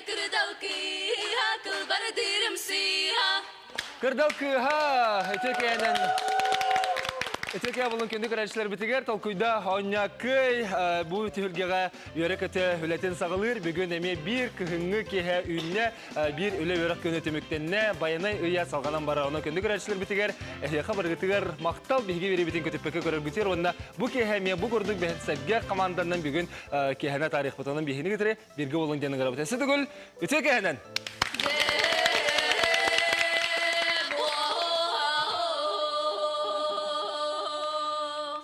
Кырдал кыыһа, кылбардыырым сыыһа. Кырдал кыыһа үтүө кээнэн Үтүө кээ булун күндү көрөөччүлэрбитигэр толкуйда оонньооккый бу түһүлгэҕэ үөрэ-көтө үлэтин саҕалыыр. Бүгүн эмиэ биир кыһыҥҥы киэһэ үүннэ, биир үлэ-үөрэх күнэ түмүктэннэ. Байанай ыйа салҕанан барар. Онон күндү көрөөччүлэрбитигэр эһиэхэ барыгытыгар махтал биһиги биэриибитин көтүппэккэ көрөргүтүгэр уонна бу киэһэ эмиэ бу курдук сэргэх команданан бүгүн киэһэни атаарыахпытынан биһини кытары Бирге болуң диэн ыҥырабыт. Эссе түгүл үтүө кэһэнэн!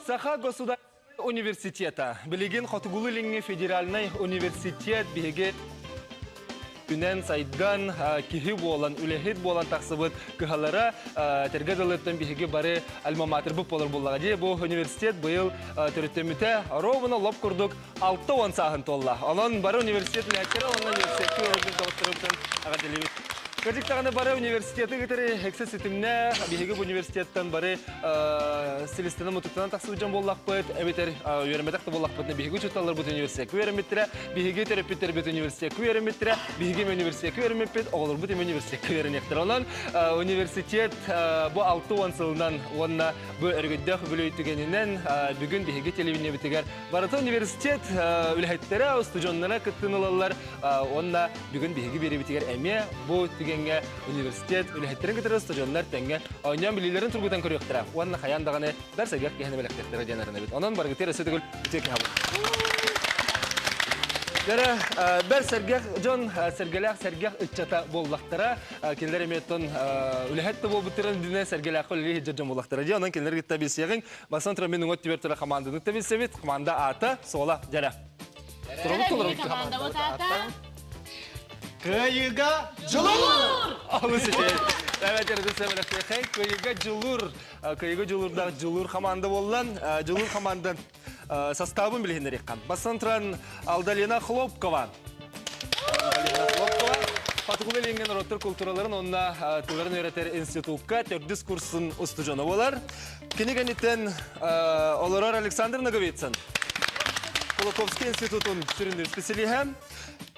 Саха государственный университета. Билигин Хотугулуу-Илиҥҥи федеральнай университет биһиги үнэн сайдан киһи буолан, үлэһит буолан тахсыбыт кыһалара тэргэ дылыттан биһиги бары альма-матербыт буолар буллаҕа дии. Бу университет быйыл төрүттэммитэ ровно лоп курдук 60 сааһын туолла. Онон бары университет үлэһиттэрэ уонна университекка үөрэммит доҕотторубутун эҕэрдэлиибит. Кырдьык даҕаны бары университеты кытары эксэ ситимнээх, биһиги бу университеттан бары силистэнэн мутуктанан тахсыбыт дьон буоллахпыт, эбэтэр үөрэммэтэх да буоллахпытына биһиги учууталларбыт университекка үөрэммиттэрэ, биһиги төрөппүттэрбит университекка үөрэммиттэрэ, биһиги эмиэ университекка үөрэммиппит, оҕолорбут эмиэ университекка үөрэниэхтэрэ. Онон университет бу 60 сылынан уонна бу өрөгөйдөөх үбүлүөй түгэнинэн бүгүн биһиги телевидениебитигэр Барыта университет үлэһиттэрэ, устудьуоннара кыттыыны ылаллар уонна бүгүн биһиги биэриибитигэр эмиэ бу түгэҥҥэ университет үлэһиттэрин кытары устудьуоннар тэҥҥэ оонньоон билиилэрин тургутан көрүөхтэрэ уонна хайаан даҕаны бэр сэргэх киһини бэлэхтиэхтэрэ диэн эрэнэбит. Онон барыгытыгар өссө төгүл үтүө киһи Дэрэ, бэр сэргэх дьон сэргэлээх сэргэх ыччата буоллахтара. Кинилэр эмиэ оттон үлэһит да буолбуттарын үрдүнэн сэргэлээххэ үлэлии сылдьар дьон буоллахтара. Дьэ, онон кинилэр кытта билсиэҕиҥ. Бастан туран мин уҥа өттүбэр турар хамаанданы билсэбит. Команда аата, суола, дьэрэ. Туробут толорбут. Командабыт аата. Кыайыыга дьулуур! Алыс үчүгэй. Эбэтэр сэмэлэхтиэхэй. Кыайыыга дьулуур. Кыайыыга дьулуурдаах дьулуур команда буоллан. Дьулуур команда составын билиһиннэриэххэ. Бастан туран Алдалина Хлопкова. Алдалина Хлопкова. Хотугу Илиҥҥи норуоттар култуураларын уонна тылларын үөрэтэр институкка төрдүс курсун устудьуона буолар. Кини кэнниттэн олорор Александр Ноговицын. Кулаковский институтун сүрүннүүр специалиһэ.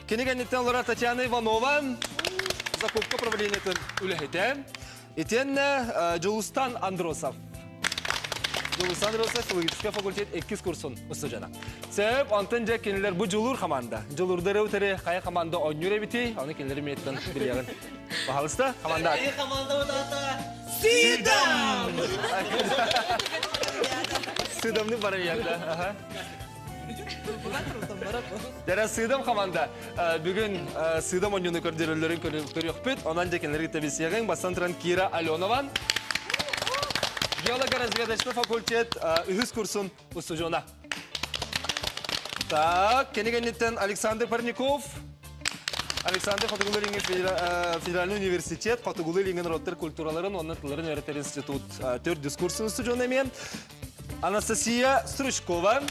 Кини кэнниттэн олорор Татьяна Иванова, закупка управлениетын үлэһитэ. Итиэннэ Дьулустан Андросов. Дьулустан Андросов филологическай факультет иккис курсун устудьуона. Сөп, онтон дьэ кинилэр бу дьулуур команда. Дьулуурдары утары хайа команда оонньуур эбитий, ону кинилэр имиэттэн билиэҕин. Пожалуйста, команда. Хайа команда аата Сидам! Сыдамны барыйарда. Дәрә сыдам команда. Бүгүн сыдам оонньууну көрдөрөллөрүн көрүөхпүт. Онон дьэ кинилэргэ тэбисиэҕиҥ. Бастан туран Кира Аленова. Геолого-разведочный факультет үһүс курсун устудьуона. Так, кини кэнниттэн Александр Парников. Александр Хотугулуу-Илиҥҥи федеральный университет Хотугулуу-Илиҥҥи норуоттар культураларын уонна тылларын үөрэтэр институт төрдүс курсун устудьуона эмиэ. Анастасия Стручкова.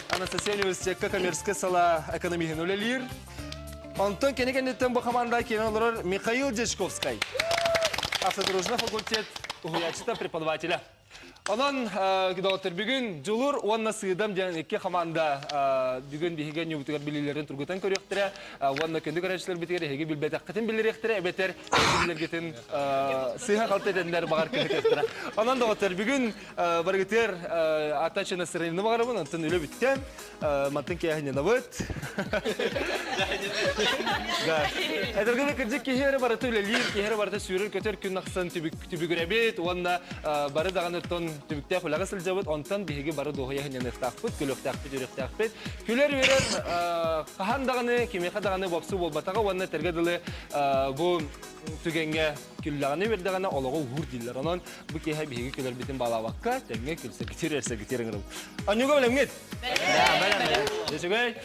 Анастасия университекка коммерческай салаа экономиһын үлэлиир. Онтон кини кэнниттэн бу команда киирэн олорор Михаил Дьячковскай. Автодорожный факультет уһуйааччыта преподавателя. Онон, доҕоттор, бүгүн Дьулур уонна Сыыдам диэн икки хамаанда бүгүн биһиги оонньуубутугар билиилэрин тургутан көрүөхтэрэ уонна күндү көрөөччүлэрбитигэр эһиги билбэтэххитин биллэриэхтэрэ эбэтэр билэргитин сыыһа-халты этэннэр баҕар кыһытыахтара. Онон, доҕоттор, бүгүн барыгытыгар ата настроение баҕарабын, онтон үлэ бүттэ. Мантан кээһиннэнабыт. Эдэргини кырдьык киһи эрэ барыта үлэлиир, киһи эрэ барыта сүүрэр-көтөр күн ахсын түбүгүрэбит уонна бары даҕаны оттон түбүктээх үлэҕэ сылдьабыт. Онтон биһиги бары дуоһуйа сынньаныахтаахпыт, күлүөхтээхпит, үөрүөхтээхпит. Күлэр-үөрэр хаһан даҕаны, кимиэхэ даҕаны бопсуу буолбатаҕа уонна этэргэ дылы бу түгэҥҥэ күллэҕинэ үөрдэҕинэ олоҕу уһуур дииллэр. Онон бу киэһэ биһиги күлэрбитин баалаабакка тэҥҥэ күлсэргитир, эрсэргитир ыҥырабыт. Анньуга бэлэмҥит? Үчүгэй.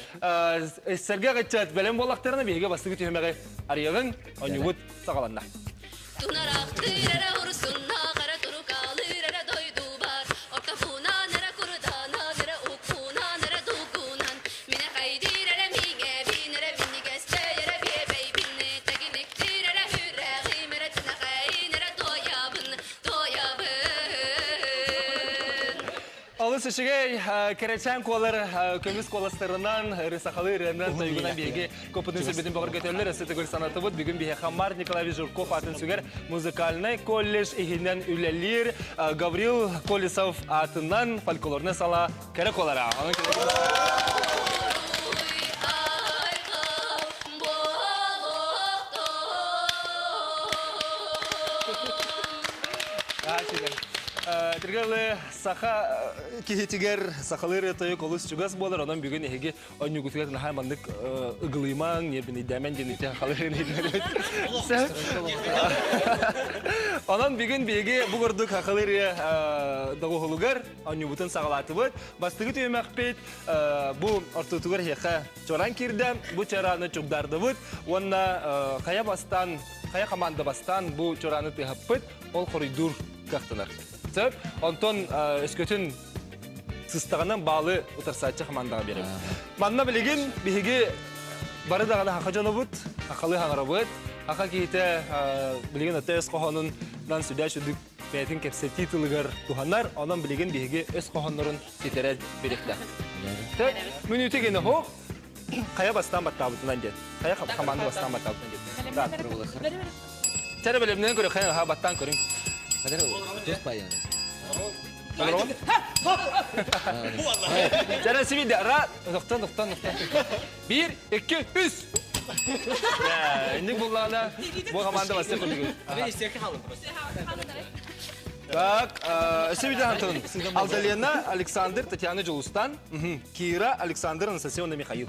Сэргэх ыччат бэлэм буоллахтарына биһиги бастакы түһүмэҕи арыйаҕыҥ, оонньуубут саҕаланна. Тунараахтыыр эрэ урсуннаах эрэ турукаалыыр эрэ дойдубар Ортофунан эрэ курдаанан эрэ уккунан эрэ дугунан Минэхэйдиир эрэ миҥэбин эрэ минньигэстэй эрэ биэбэйбин Тэгиниктиир эрэ үрэҕим эрэ тинэхэйин эрэ туойабын туойабын Алыс. Олус үчүгэй кэрэчээн куолар көмүс куоластарынан ырысахалы ырыанан тойугунан биһиги копутун сүрбүтүн бөҕөргөтөллөр өссө төгүл санатыбыт. Бүгүн биһиэхэ Март Николаевич Жирков атын сүгэр музыкальнай колледж иһинэн үлэлиир Гаврил Колесов аатынан фольклорнай сала кэрэ куолара. Тиргэлы саха киһитигэр сахалыы ырыа-тойук олус чугас буолар, онон бүгүн эһиги онньугутугар наһаа маннык ыгылыймаҥ, ньиэрбинэйдээмэн диэн ити сахалыы Онон бүгүн биһиги бу курдук сахалыы ырыа доҕуһулугар онньубутун саҕалаатыбыт. Бастакы түһүмэхпит бу ортотугар эһиэхэ чоран киирдэ. Бу чорааны чугдаардыбыт уонна хайа бастаан, хайа команда бастаан бу чорааны тыаһаппыт, ол хоруйдуур кыахтанар. Сөп. Онтон өскөтүн сыстаҕынан баалы утарсааччы хамаандаҕа биэрэбит. Манна билигин биһиги бары даҕаны хаха дьонобут, хахалы хаҥарабыт. Хаха киһитэ билигин ата өс хоһоонунан сүдэ сүдүк бэйэтин кэпсэтии тылыгар туһанар. Онон билигин биһиги өс хоһооннорун ситэрэр бириктэ. Мүнүүтэ гене хоох хайа бастаан баттаабытынан диэн. Хайа хамаанда бастаан баттаабытынан диэн. Чэрэ бэлэмнэн көрө хайа ха баттаан көрүҥ. Чэрэ сибиде ра тоқтон тоқтон тоқтон. Бір, екі, үс. Инник буллаана бу команда басты көрдүгүт. Так, өссө Антон. Алдалена, Александр, Татьяна Жолустан, Кира, Александр, Анастасия, Михаил.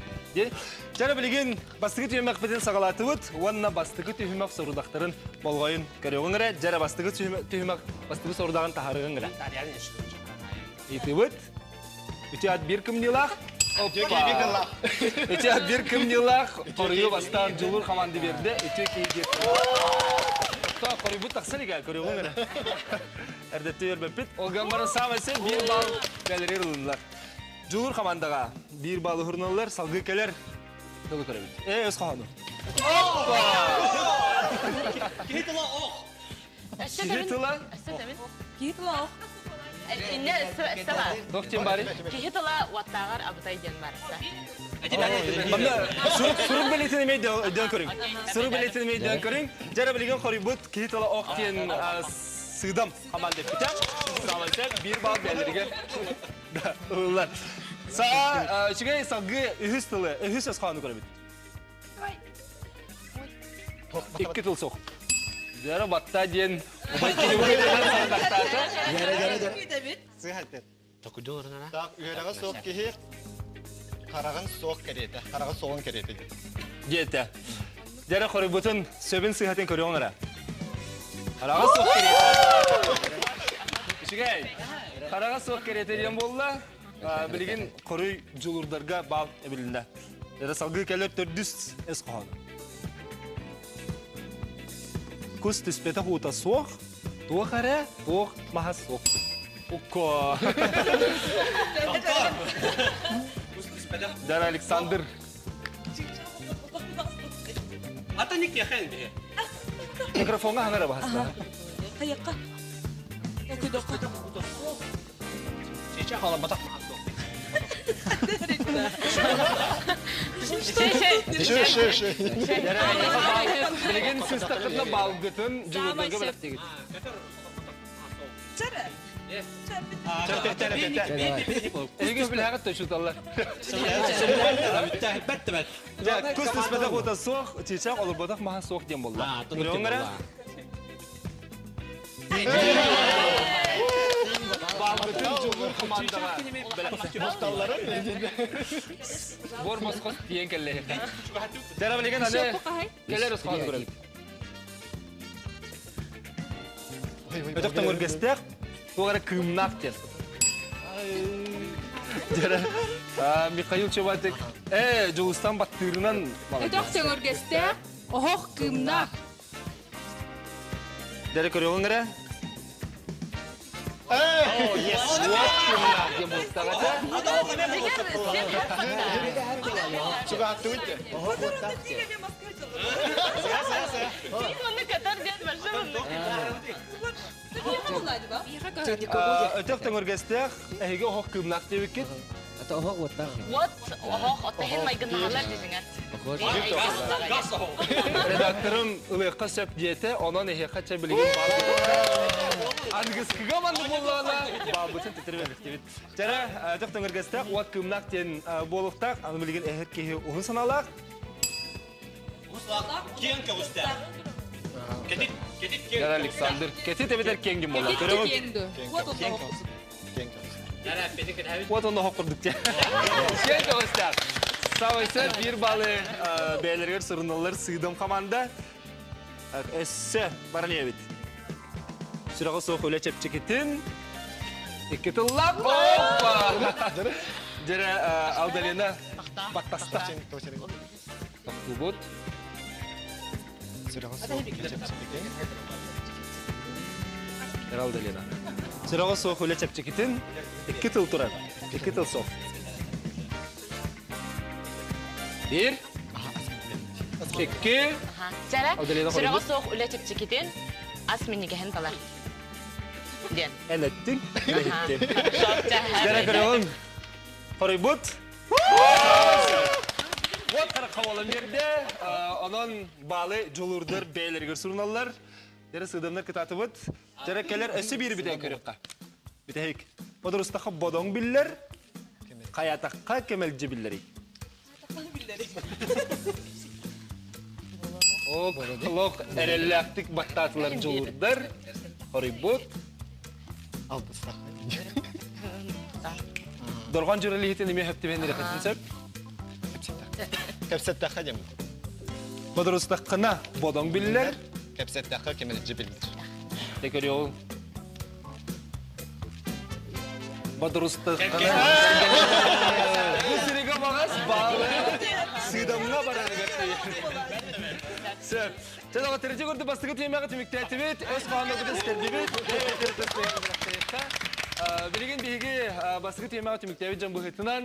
Чара билигин бастакы түһүмэхпитин саҕалаатыбыт уонна бастакы түһүмэх сорудахтарын болҕойун көрүөҕүҥ эрэ. Дьэрэ бастакы түһүмэх бастакы сорудаҕын таһаарыаҕыҥ эрэ. Ыйтыбыт. Үтүө ат биир кымньыылаах. Оппа! Үтүө ат биир кымньыылаах. Хоруйу бастаан Дьулуур хамаанда биэрдэ. Үтүө киһи диэт. Хоруйбут тахсар игэ, көрүөҕүҥ эрэ. Эрдэттэн үөрбэппит. Ол гынан баран саамай сөп биир балл бэлэригэр ылыннылар. Дьулуур хамаандаҕа биир баллы уһурналлар, салгыы кэлэр тылы көрөбүт. Ээ, өс хоһоону. Оппа! Киһи тыла ох. Киһи тыла? Киһи тыла ох. Инне саба. Туох диэн баарый? Киһи тыла уоттааҕар абытай диэн барса. Манна сурук сурук бэлиэтин эмиэ өйдөөн көрүҥ. Сурук бэлиэтин эмиэ өйдөөн көрүҥ. Дьэ билигин хоруйбут киһи тыла ох диэн сыыдам хамаанда эппитэ. Саамай биир балл бэйэлэригэр ылыллар. Саа үчүгэй салгыы үһүс тылы, үһүс өс хоһоону көрөбүт. Икки тыл суох. Дьара батта диэн убай киһи баттаата. Так, үөрэҕэ суох киһи хараҕын суох кэриэтэ, хараҕы суоҕун кэриэтэ. Диэтэ. Дьара хоруйбутун сөбүн сыыһатын көрүөҥ эрэ. Хараҕа суох кэриэтэ. Үчүгэй. Хараҕа суох кэриэтэ диэн буолла. Билигин хоруй дьулурдарга баал эбилиннэ. Эрэ салгыы кэлэр төрдүс эс хоһоон. Кус түспэтэх уута суох, туох эрэ, туох маһа суох. Укко. Дара Александр. Ата ник яхэн бе. Микрофонга хаңара баһаста. Хайакка. Чече хала батак Шö, шö, шö. Билигин сыстакытна балгытын жулурдарга бэлэхтигит. Эһиги билэҕит төчуталлар. Кус түспэтэх уота суох, чыычаах олорботох маһа суох диэн буолла. Көрөҥ эрэ? Балгытын дьулуур командаҕа Бор босхос тиийэн кэллэ. Дьара билигин аны кэлэр ысхаан көрөбүт. Өтөх төҥүргэстээх, туох эрэ кыымнаах диэн. Дьара Михаил Чубатик ээ Дьулустан баттыырынан Өтөх төҥүргэстээх, оһох кыымнаах. Дьара көрөҕүҥ эрэ. О, yes, уот кыымнаах диэн буолтаҕа. Чугааттыбыт. Өтөх төҥүргэстээх, эһиги оһох кыымнаах диэбиккит. Ата оһох уоттаах. Уот оһох оттоһин майгыннаһаллар дизиңер. Газ оһох. Редакторым ылыахха сөп диэтэ, онон эһиэхэ чэ билигин баал. Аныгыскыга маннык буоллаҕына баалбытын титирбэбиттибит. Чэрэ, өтөх төҥүргэстээх, уот кыымнаах диэн буолуохтаах, аны билигин эһэр киһи уһун санаалаах. Киэҥ көҕүстээх. Кэтит, кэтит киэҥ. Александр, кэтит эбэтэр киэҥ дим буолла. Кэтит киэҥ ду. Уот онно Киэҥ көҕүстээх. Уот онно курдук дьэ. Киэҥ көҕүстээх. Саамай биир балы бэйэлэригэр суруналлар сыыдам команда. Өссө баран иһэбит. Сүрэҕэ суох үлэ чэпчэкитин икки тыллаах. Опа! Дьэрэ Алдалена баттаста. Тохтуубут. Сүрэҕэ суох үлэ чэпчэкитин. Алдалена. Сүрэҕэ суох үлэ чэпчэкитин икки тыл турар. Икки тыл суох. Биир. Икки. Чара, сүрэҕэ суох үлэ чэпчэкитин ас минньигэһин талар. Диэн. Эн эттиҥ, мен иһиттим. Дьэрэ көрөҕүҥ. Хоруйбут. Вот харахха биэрдэ. Онон баалы дьулуурдар бэйэлэригэр суруналлар. Дьэрэ сыдамнар кытаатыбыт. Дьэрэ кэлэр өссө биир бүтээн көрүөххэ. Бүтэһик. Бодурустахха бодоҥ биллэр, хайатахха кэмэлдьи биллэрий. Ок, лох эрэллээхтик баттаатылар дьулуурдар. Хоруйбут. Алтыстах. Дорҕоон дьүрэлиһитин эмиэ хөптүбэн ирэхэтин сөп. Кэпсэттэххэ диэн. Бодурустаххына бодоҥ биллэр. Кэпсэттэххэ кэмэлдьи биллэр. Те көрүөҕүҥ. Бодурустаххына. Бу сиригэ баҕас баалы сыыдамҥа барарыгар Сөп. Чэ, доҕоттору, курдук бастакы тиэмэҕэ түмүктээтибит, өс хоһооннорбутун ситэрдибит. Билигин биһиги бастакы тиэмэҕэ түмүктээбит дьон быһыытынан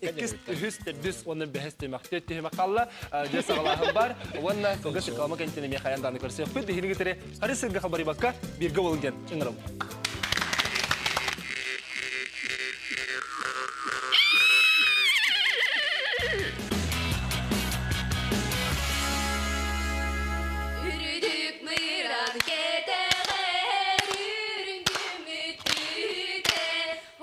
иккис, үһүс, төрдүс уонна бэһис түмэх түөрт түһүмэх хаалла. Дьэ саҕалааһын бар уонна кылгас реклама кэнниттэн эмиэ хайаан даҕаны көрсүөхпүт. Биһиги кытары хары сырга хабарыйбакка бииргэ буолуҥ диэн ыҥырабын. Үрдүк мыран кэтэҕэр үрүҥ күммүт түүтэ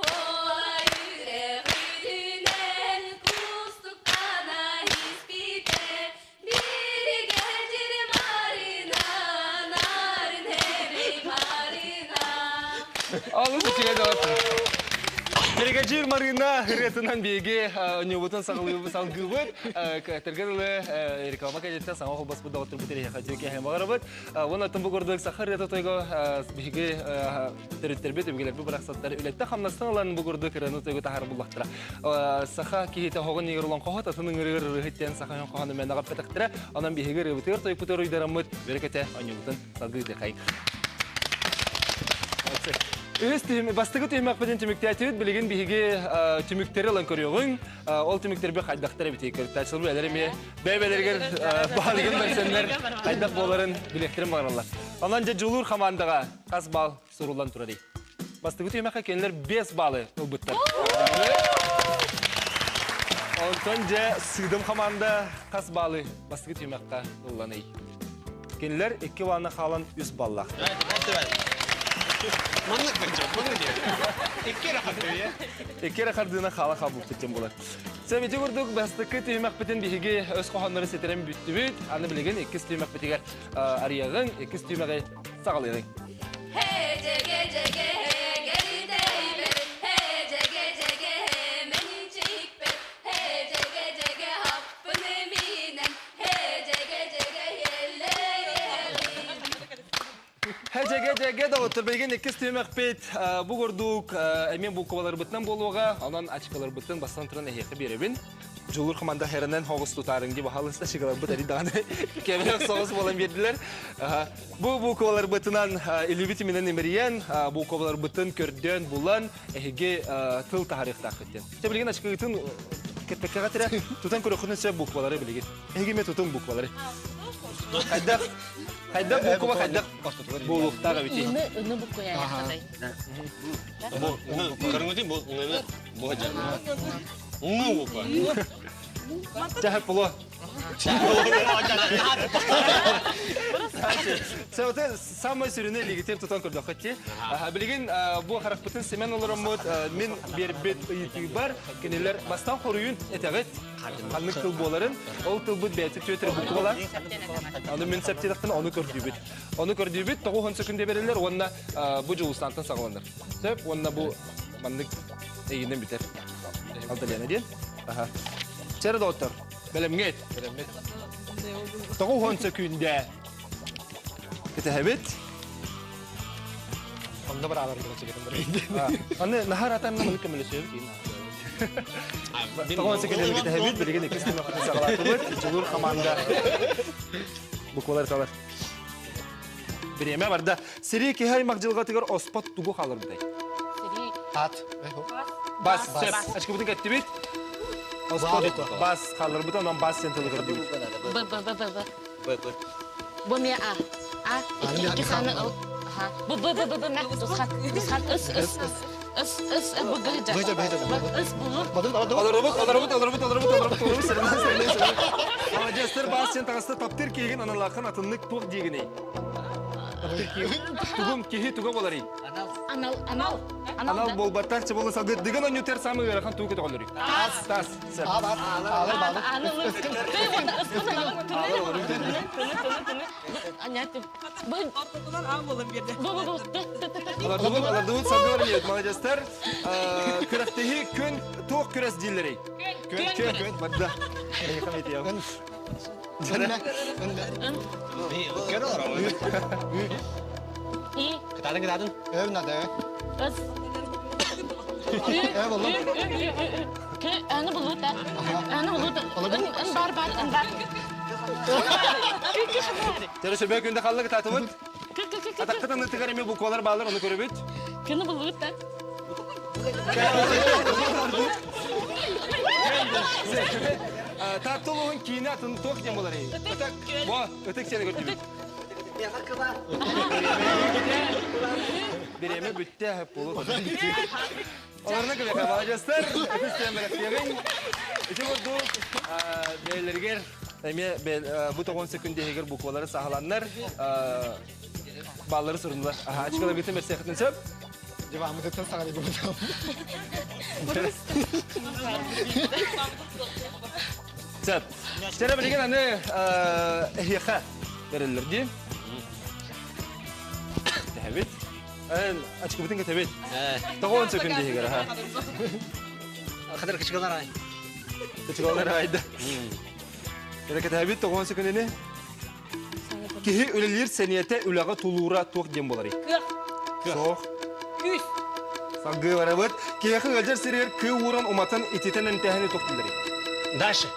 Ой, үрэх үрдүнэн кустуктана испитэ Биригэдьир Марина, нарын эбэй Марина. Алыс үчүгэй доҕоттор. Биригэдьиир Марина ырыатынан биһиги ньуубутун салгыыбыт. Тэргэ дылы реклама кэнниттэн саҥа холбоспут доҕотторбут эриэхэ үтүө киэһэ баҕарабыт. Уонна оттон бу курдук саха ырыата тойго биһиги төрүттэрбит, өбүгэлэрбит барахсаттар үлэттэн-хамнастан ылан бу курдук ырыаны тойгу таһаар буллахтара. Саха киһитэ оһоҕун иигэр олоҥхоһут, атын ыҥырыгар ырыаһыт диэн саха хоһоону мээнэҕэ эппэтэхтэрэ. Онон биһиги ырыабытыгар тойукпутугар уйдараммыт, бөрөкөтө оонньуубутун салгыы дыхай. Үһүс түһүм, бастакы түһүмэхпитин түмүктээтибит. Билигин биһиги түмүктэри ылан көрүөҕүҥ. Ол түмүктэрби хайдахтар эбитий көрүттааччылар бэйэлэр эмиэ бэйэлэригэр баалыгын бэрсэннэр хайдах буоларын билиэхтэрин баҕараллар. Онон дьэ дьулуур хамаандаҕа хас баал суруллан турарый? Бастакы түһүмэххэ кинилэр 5 баалы ылбыттар. Онтон дьэ сыыдам хамаанда хас баалы бастакы түһүмэххэ ылланый? Кинилэр икки балланы хаалан үс баллаах. Маннык бачча, маннык диэн. Икки эрэ хардыы. Икки эрэ хардыына хаала хаалбыппыт диэн буолар. Сэбити курдук бастакы түһүмэхпитин биһиги өс хоһооннору ситэрэн бүттүбүт. Аны билигин иккис түһүмэхпитигэр арыйаҕыҥ, иккис түһүмэҕи саҕалыаҕыҥ. Дьэгэ-дьэгэ доҕоттор, билигин иккис түһүмэхпит бу курдук эмиэ буукубаларбытынан буолуоҕа, онон ачыкаларбытын бастан туран эһиэхэ биэрэбин. Дьулуур команда хэрэнэн хоҕус тутаарыҥ дии баһаалыста ачыкаларбыт эри даҕаны кэмирэх соҕус буолан биэрдилэр. Бу буукубаларбытынан илиибит иминэн имэрийэн, буукубаларбытын көрдөөн булан, эһиги тыл таһаарыахтааххыт диэн. Чэ, билигин ачыкыгытын Кэппэккэҕэ тирэ тутан көрөххүнүн сөп буквалары билигин. Эһиги эмиэ тутуҥ буквалары. Хайдах хайдах буква хайдах буолуохтаах эбитий? Ины ины буккуйаахатай. Бу көрүҥүтүй бу ыңыны бу жа. Ыңы буква. Чаһы пуло. Сәуте самай сүрүнэ лигитин тутан көрдөххө ти. Билигин бу харахпытын симэн олороммут мин биэрбит ыйытыыбар кинилэр бастан хоруйун этэҕит ханнык тыл буоларын ол тылбыт бэйэтэ түөтэр буквала аны мин септиэтэхпин ону көрдүүбүт ону көрдүүбүт тоҕу секунда береллер уонна бу дьулустаантан саҕаланар сөп уонна бу маннык эйигинэн бүтэр алталена диэн чэрэ доҕоттор бэлэмҥит 90 сөкүүндэ кэтэһэбит Онно бараалар Аны нахар атамна маны көмөлөсөбүт Тоҕон секүндэ кэтэһэбит билигин иккис түмэхпитин саҕалаатыбыт Дьулуур хамаанда буквалар талар Бириэмэ барда. Сири киһи аймах дьылҕатыгар оспот тугу хааларбытай? Сири Ат. Бас, сөп. Ачкыбытын кэттибит. Оспот бас хааларбыта, онон бас сен тылы көрдүбүт. Б Б Б Б Б. Б Б. Бу ме А. А икки икки ханы ыл. Ха. Бу Б Б Б Б мә тусхан. Тусхан ыс ыс ыс ыс бу Г жа. Б Б Б ыс булу. Олоробут, олоробут, олоробут, олоробут, олоробут, олоробут, сэрэнэн, сэрэнэн, сэрэнэн. Маладьыастар бас сен таҕыста таптыыр киһигин аналаахын атыннык туох диигиний? Таптыыр киһи тугум киһи туга буоларый? Анал анал Анал буолбаттар чыбылы салгы дыгын онньутер самый ыарахан тугу көтөҕөлөрүй? Тас, тас, сеп. Алардыбыт, алардыбыт, салгы барыйыт, маладьыастар. Күрэхтэһии күн туох күрэс дииллэрий? Күн, күн, күн, барда. И. Кытаатын, кытаатын. Өв надо. Ыс. К, аны булута. Аны булута. Ын бар бар, ын бар. Тере сөбө күндө халлы кытаатыбыт. К, к, к, к. Атаккытын ытыгар эми буквалар баалар, оны көрөбүт. Кını булута. Таптылуһун киинэ атын туох диэн буоларый? Ытык. Бо, ытык сиэни көрдүбүт. Бириэмэ бүттэ, болу. Олорно кэлэхэ маладьыастар, ытыс бэлэхтиэҕиҥ. Ити курдук бэйэлэригэр эмиэ бу тоҕон секунда иһигэр буквалары саһаланнар, баллары сурунулар. Ачкаларгытын бэрсиэххитин сөп. Диваммытыттан саҕалыы бу. Сөп. Чэрэ билигин аны эһиэхэ береллер дии. Тэһэбит. Ачкыбытын кэтэбит. Тоҕон сөкүн диһигэр аха. Хатыр кычкалар ай. Кычкалар айда. Кэрэ кэтэбит тоҕон сөкүнүнү. Киһи үлэлиир сэниэтэ үлэҕэ тулуура туох диэн буоларый? Кыах. Суох. Күүс. Салгыы барабыт. Киһиэхэ ыалдьар сиригэр кыы ууран уматан ититэн эмтээһини туох дииллэрий? Дальше.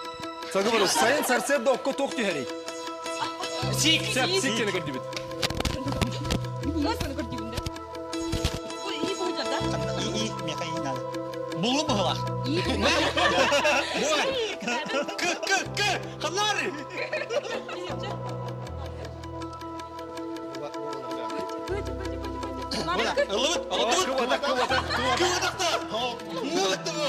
Салгыы барабыт. Сайын сарсыарда окко туох түһэрий? Сик. Сөп, сик диэни көрдүбүт. И, меха и надо. Булу быһылах. К, К, К, ханары. Ылыбыт, ылыбыт. Кыбатак, кыбатак, Кыбатакта. Муытты бу.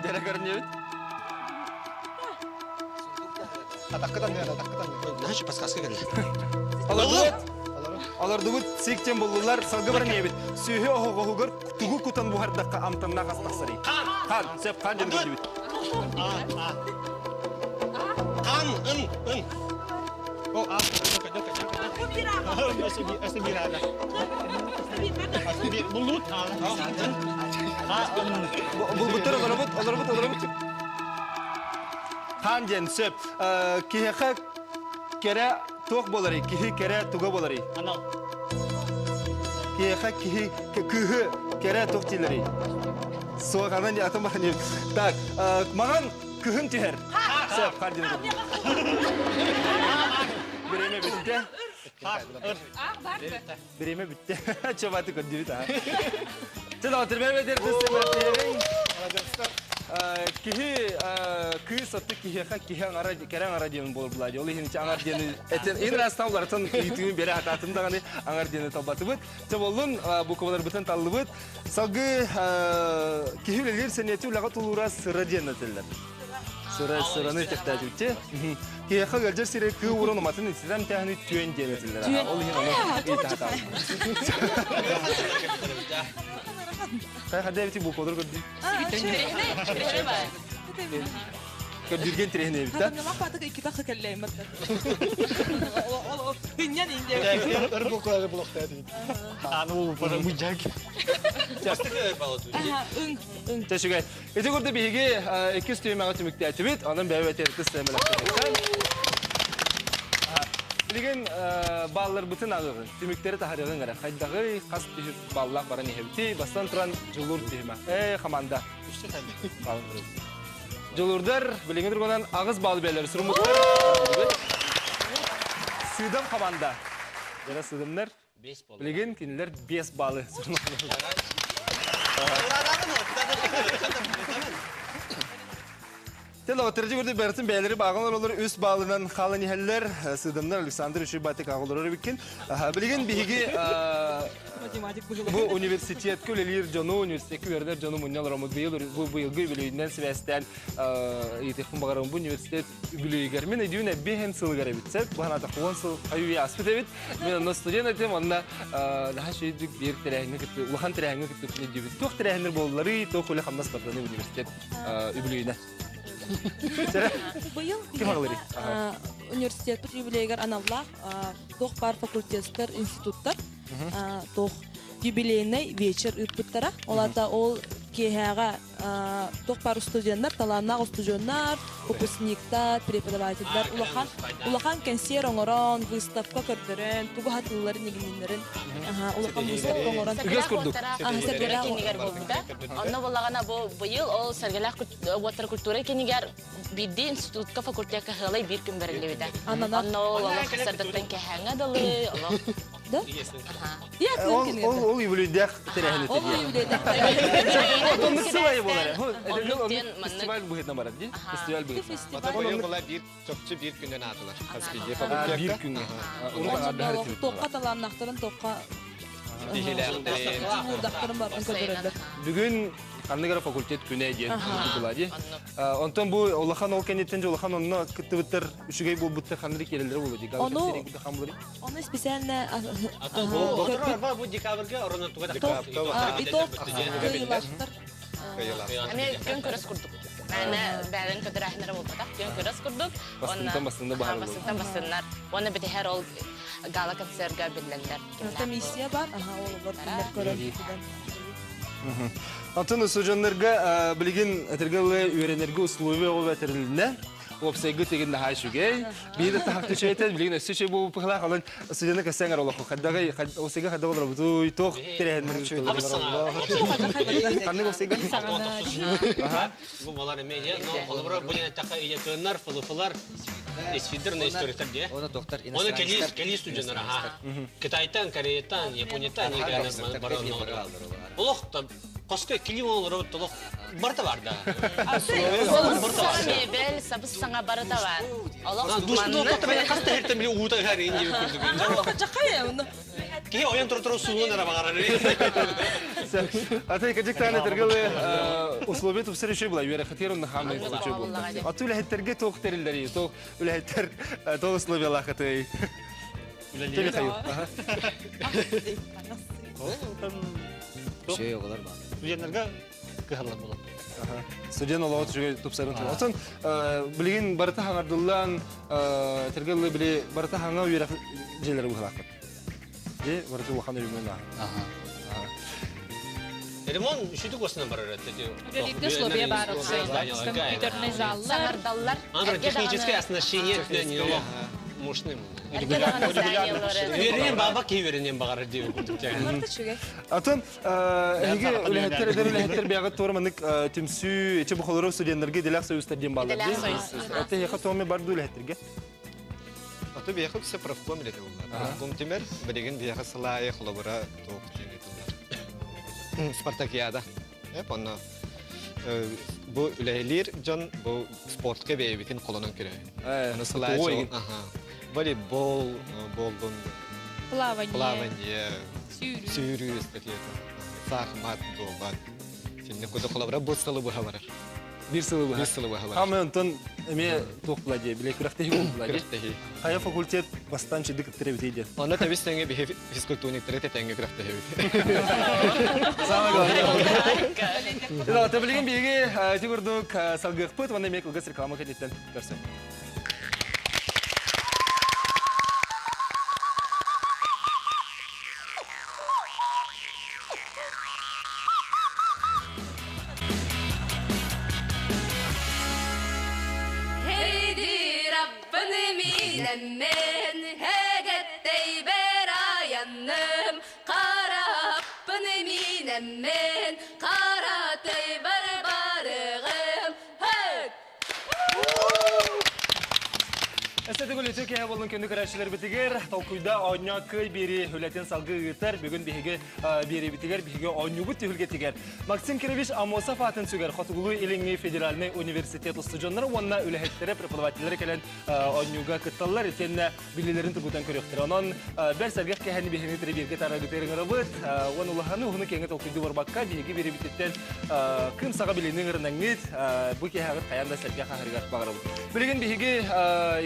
Дәрә көрүнүбүт. Атаккытан атаккытан. Знаешь, подсказка кэллэ. Алардыбыт. Алардыбыт сиктен буллулар салгы бар небит. Сүүһү оһоҕоһугар тугу кутан буһардакка амтаннаах ас тахсарый. Хан, сеп хан диэн көрдүбүт. Хан, ын, ын. О, а, Буллут. Булбуттар олоробут, олоробут, олоробут. Хан диэн сөп. Киһиэхэ кэрэ туох буоларый? Киһи кэрэ туга буоларый? Анал. Киһиэхэ киһи кыыһы кэрэ туох дииллэрий? Суох, анан атын бахан Так, маҕан кыһын түһэр. Сөп, хар диэн Бириэмэ бүттэ. Бириэмэ бүттэ. Чабаты көрдүбүт аа. Чэ, доҕоттор, бэрбэтэр тыс Киһи кыыс отты киһиэхэ киһи аҥара кэрэ аҥара диэн буолар була Ол иһин аҥар диэни этен ин растан уларытан ыйытыыбын бере хатаатым даҕаны аҥар диэни талбатыбыт. Чэ боллун букваларбытын таллыбыт. Салгыы киһи үлэлиир сэниэти үлэҕэ тулуура сыра диэн этиллэр. Сыра сыраны тэхтээчүччи. Киһиэхэ ыалдьар сири кыы ууран уматын ититэн тээһини түөн диэн этиллэр. Ол иһин ону ыйытаатаабыт. Хай хадда эбити буквалар көрдүү. Көрдүрген тирэһин эбит да. Хатаннамах патык икки тахы кэллэймат. Инньэн инде. Өр буквалары булохтааты. Аны ол бара мужак. Тэшүгэй. Ити курдук биһиги иккис түһүмэҕи түмүктээтибит. Онон бэйэ бэйэтэ сэмэлэхтэртэн. Билигин баалларбытын аҕыҕын, түмүктэри таһарыаҕыҥ эрэ. Хайдаҕый, хас түһүк баллаах баран иһэбитий? Бастан туран Дьулуур түһүмэх. Ээ, хамаанда. Дьулуурдар билиҥҥи туругунан аҕыс баалы бээлэри суруммуттар. Сыдам хамаанда. Дьара сыдамнар. Билигин кинилэр 5 баалы суруммуттар. Тело көрдө бэртин бэйэлэри бааҕын олоролор үс баалынан хаалан иһэллэр. Сыдамнар Александр Үчүгэй аҕалар эбиккин. Билигин биһиги бу университетка үлэлиир дьону, университекка үөрэнэр дьону мунньан олороммут быйыл бу быйылгы үбүлүөйүнэн сибээстээн ыйытыахпын баҕарабын. Бу университет үбүлүөйүгэр мин өйдүүн эбби сылыгар эбит сөп. Бу санаатах 10 сыл хайыы ааспыт эбит. Мен онно студент этим, онно наһаа үчүгэйдик биир тэрээһиҥҥэ кытты, улахан тэрээһиҥҥэ кыттыбытын өйдүүбүт. Туох тэрээһиннэр буолларый, туох үлэ хамнас барданы университет үбүлүөйүнэ. Быйыл Ким аҕалырый? университетпыт юбилейыгар аналлаах туох баар факультеттар, институттар туох юбилейный вечер ыыппыттара. Ол аата ол киэһээҕэ туох баар студеннар, талааннаах устудьуоннар, выпускниктар, преподавателлэр улахан улахан кэнсиэр оҥорон, выставка көрдөрөн, тугу хатыылларын игиннэрин улахан выставка оҥорон Үгэс курдук. Сэргэлээх кинигэр буолбута. Онно буоллаҕына бу быйыл ол Сэргэлээх уоттар культура кинигэр биирдии институтка факультекка сыалай биир күн бэриллибитэ. Онно ол олох сардаттан кэһээҥҥэ дылы олох Да? Ол ол ол юбилейдээх тэрээһин Ол юбилейдээх тэрээһин. Оннук сылайы буолар. Фестиваль быһыытынан барар дии. Фестиваль быһыытынан. Быйыл була биир чопчу биир күнүн аатылар. Биир күҥҥэ. Туохха талааннаахтарын туохха дьулуурдахтарын барын көрдөрөллөр. Бүгүн ханнык эрэ факультет күнэ диэн була дии. Онтон бу улахан ол кэнниттэн улахан онно кыттыбыттар үчүгэй буолбуттар ханнык киирэллэрэ буолуо дии. Ону ону специально бу декабрьга орона туга итог кыайыылаахтар. Эмиэ күн көрөс курдук. Мээнэ бэйэн көтөрөөһүннэрэ буолбатах. Күн көрөс курдук. Бастынтан бастынна баһар буолуо. Бастынтан бастыннар. Уонна битиһэр ол гала концерга биллэллэр. Комиссия бар. Аха, ол олор кинилэр көрөн. Антон устудьуоннарга билигин этэргэ дылы үөрэнэргэ условия оҕо бэтэрилинэ. Уопсайга тигин наһаа үчүгэй. Биир да таһах түчэйтэн билигин өссө үчүгэй буолбуппухлаах алын студенты кэссэҥ эр олоххо хайдагай уопсайга хайдах олоробутуй туох тэрээһиннэр Ханнык уопсайга? Бу балар эмиэ дьэ, но холобура бу диэн эттэххэ ийэтыыннар, фылыфылар, исфидер на историктар дьэ. Оны доктор Оны кэлии кэлии студеннар аха. Кытайтан, Кореяттан, Японияттан играны бары Олох хоско кили олорор толох барта бар да. Мебель, сабыс саҥа барыта бар. Олох Душу доктор мен хаста хертем биле уута хар инди күрдүк. Жакай оны. Киһи ойон тура-тура суунун эрэ баҕарар. Аты кэдик тааны этэргэ условия тупсар үчүгэй була үөрэхэтигэр онно хаамай үчүгэй буолла. Аты үлэһиттерге туох тэриллэрий, туох үлэһиттер туох условиялаахытый? Михаил. Үчүгэй оҕолор баар. Студеннарга кыһаллар буолар. Студент олоҕу үчүгэй тупсарын тула. Оттон билигин барыта хаҥардыллан, этэргэ дылы били барыта хаҥа үөрэх дьиэлэри быһалаахпыт. Дьэ, барыта улахан өрөмүөн Аха. Ремонт үшүтүк осынан барар это. Үлэлииргэ условия баар компьютерный заллар. Саҥардаллар. Андр техническое оснащение не мощным. Эргэ даҕаны зданиелары. Үөрэнэн баба киһи үөрэнэн баҕарар диэн курдук. Атын эһиги үлэһиттэр эдэр үлэһиттэр бэйэҕит туора маннык түмсүү ичи бухалары студеннарга идэлээх союзтар диэн бааллар. Идэлээх союз. Это эһиэхэ туоми бар дуу үлэһиттэргэ? Аты биэхэ все профком үлэтэ буолла. Профком түмэр, билигин биэхэ сылаайы холобура туох диэн этилэр. Спартакиада. Эп онно. Бу үлэлиир дьон бу спортка бэйэбитин холонон көрөһүн. Аны сылаачы, волейбол болдун, плавание, плавание, сүүрүү эстафета, саахымат, дуобат. Синне куда холобура бу сылы быһа барар. Бир сылы быһа. Бир сылы быһа барар. Хамы онтон эмиэ туох була дии, биле күрэхтэһии буолла дии. Күрэхтэһии. Хайа факультет бастан чыды кыттыр эбитий диэн. Онно тэбис тэҥэ биһи физкультурниктары тэтэҥҥэ күрэхтэһэбит. Самое главное. Да, билигин биһиги ити курдук салгыахпыт уонна эмиэ кылгас реклама кэнниттэн көрсөн. Heydi Rabbini minemmen hegettey berayanım Karappını minemmen karatay barbarığım Hey! Эстетик үлүтү киһи болун күндү көрөөччүлэрбитигэр толкуйда оонньоо кый биэри үлэтин салгыы ыытар. Бүгүн биһиги биэрибитигэр биһиги оонньуубут түһүлгэтигэр Максим Кирович Аммосов аатын сүгэр Хотугулуу-Илиҥҥи федеральнай университет устудьуоннара уонна үлэһиттэрэ, преподавателлэрэ кэлэн оонньууга кытталлар итиэннэ билиилэрин тургутан көрүөхтэрэ. Онон бэр сэргэх кэһэни биһиги бииргэ тарагытыыр ыҥырабыт. Уон улаханы уһуну киэҥи толкуйдуу барбакка биһиги биэрибититтэн кым саҕа билиини ыҥырынаҥҥыт бу киэһэҕит хайаан да сэргэх аһарыгар баҕарабыт. Билигин биһиги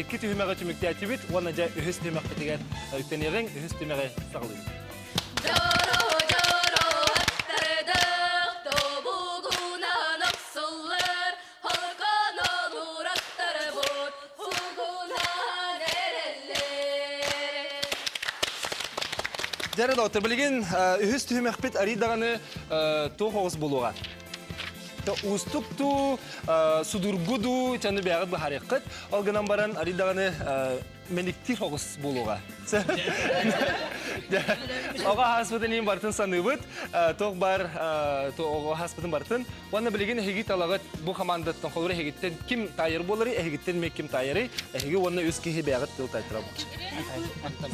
икки түһүмэҕи түмүктээтибит уонна дьэ үһүс түһүмэхпитигэр үктэниэҕиҥ, үһүс түһүмэҕи саҕалыыбыт. Дьоро дьоро аттардах тобугунан охсуллар холконон ураттарбыт хугунан эрэллэр. Дьэ, доктор, билигин үһүс түһүмэхпит арый даҕаны туох оҕус буолуоҕа. Уустук дуу, судургу дуу, чаны бэйэҕит быһаарыаххыт. Ол гынан баран арый даҕаны мэниктиир оҕус буолуоҕа. Оҕо ааспытын иһин барытын саныыбыт. Туох бар оҕо ааспытын барытын. Уонна билигин эһиги талаҕыт бу командаттан холобур эһигиттэн ким таайар буоларый, эһигиттэн эмиэ ким таайарый, эһиги уонна үс киһи бэйэҕит тыл таайтарабыт.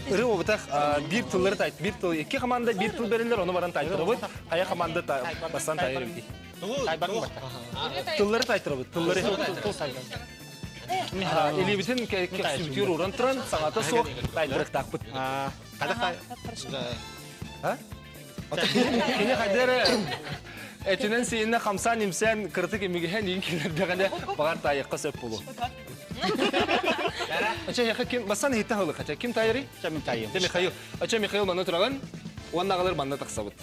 Ыры обутах биир тыллары тай биир тыл икки команда биир тыл бериллер, ону баран тайтарабыт. Хайа команда бастан тайар эбитий? Тыллары тайтарабыт, тыллары. Илиибитин көхсүбүтүгэр ууран туран, саҥата суох тайтарыктаахпыт. Кини хайда эрэ этинэн сиинэ хамсаан имсээн кыратык имигэһэн иин киллэрдэҕинэ баҕар таайыахха сөп буолуо. Ача яха ким бастан иһиттэ халык ача ким таайарый? Ча мин таайым. Ча Михаил. Ача Михаил манна тураҕын уонна аҕалар манна тахсабыт.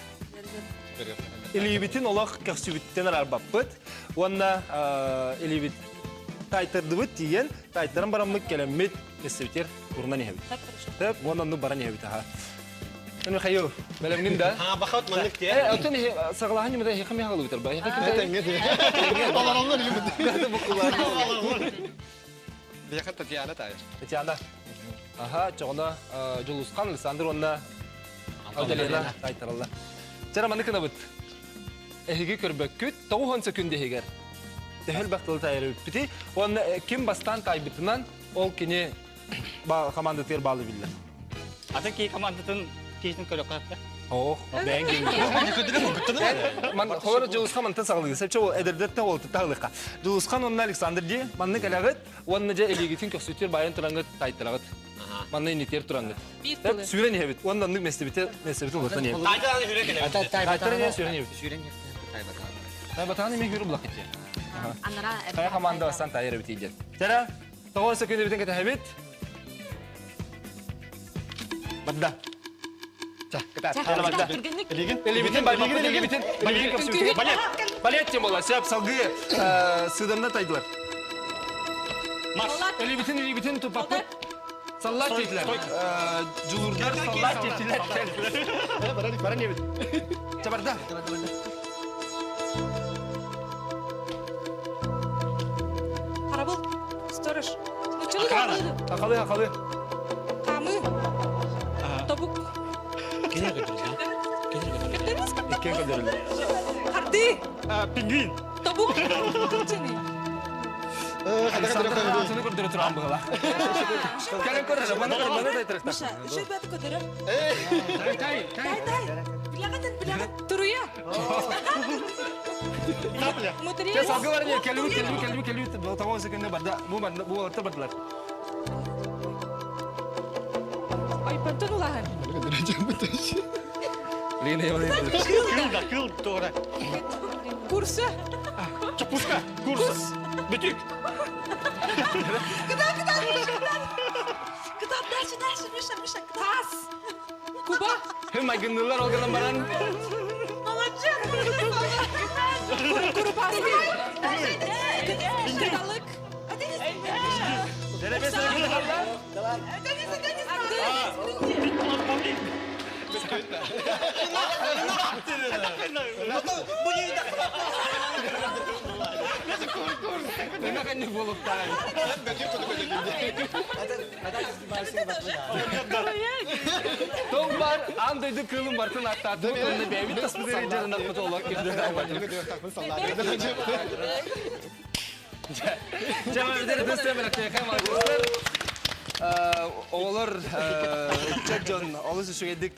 Илиибитин олох көхсүбүттэн араарбаппыт уонна илиибит таайтардыбыт тиийэн таайтаран бараммыт кэлэммит эссебитер урунан иһэбит. Тэп уонна онну баран иһэбит аха. Михаил, бэлэмҥин да? А, бахат маннык те. Э, оттон саҕалаһан ньымата эһиэхэ михаил бутар ба. Тэҥҥэ те. Олороллор илибит. Биэхэ Татьяна таайар. Татьяна. Аха, чоҕуна Дьулусхан, Александр уонна Алталена таайтараллар. Чара маны кынабыт. Эһиги көрбөккүт, тоҕуһон сөкүндэ иһигэр. Төһөл бахтылы таайар эбиппити. Уонна ким бастаан таайбытынан, ол кини командатыгар баалы биллэр. Атын кии командатын киһитин көрөккө Ох, бэйэн киһи. Холор Дьулусхан мантан саҕалыыр. Сепче ол эдэрдэртэн ол тутаалыха. Дьулусхан онно Александр дии манны кэлэҕит уонна дьэ илиигитин көхсүтүр байан тураҥҥыт тайтараҕыт. Манна инитиэр тураҥҥыт. Сүүрэн иһэбит. Уонна оннук местебите местебит улатан иһэбит. Тайтаран хүрэ кэлэбит. Тайтаран иһэ сүүрэн иһэбит. Сүүрэн иһэбит. Тайбатаан эми хүрү булак итиэ. Анара Хайа команда бастан тайыр эбит диэн. Тера, тоҕо сөкүнүбүтүн кэтэһэбит. Барда. Барда. Элибитин байбаккын, элибитин, элибитин көпсүбүтүн. Балет, балет тем бола, сөп салгыы сыдамна тайдылар. Элибитин, элибитин туппаппыт. Саллат дейтилер. Жулурдар саллат дейтилер. Баран ебит. Чабарда. Харабыл, сторож. Акалы, акалы. Камы. Тобук. Иккен көдөрүллэр. Харды. Пингвин. Тобук. Туччаны. Александр көрдөрө туран быһыла. Кэлэн көрөр, маны көр, маны да Миша, үчүгэй бэт көтөрөр. Тай, тай, тай. Тай, Билэҕитин, билэҕит. Туруйа. Те салгылар не келбит, келбит, келбит, келбит. Того секунда барда. Бу барда, бу барда бардылар. Ой, пантон улахан. Лина, Лина. Кыл да, кыл туора. Курса. Чапушка, курс. Бүтүк. Куда, куда, куда? Куда, дальше, дальше, Миша, Миша, Тас. Куба. Хым айгыннылар ол гынан баран. Молодец. Курупасты. Кыталык. Деребес Давай. Тоң бар, аан дойду кыылын бартын аттаатыбыт, онно бэйэбит таспытыгар дьарынахпыт олох Оҕолор ыччат дьон олус үчүгэйдик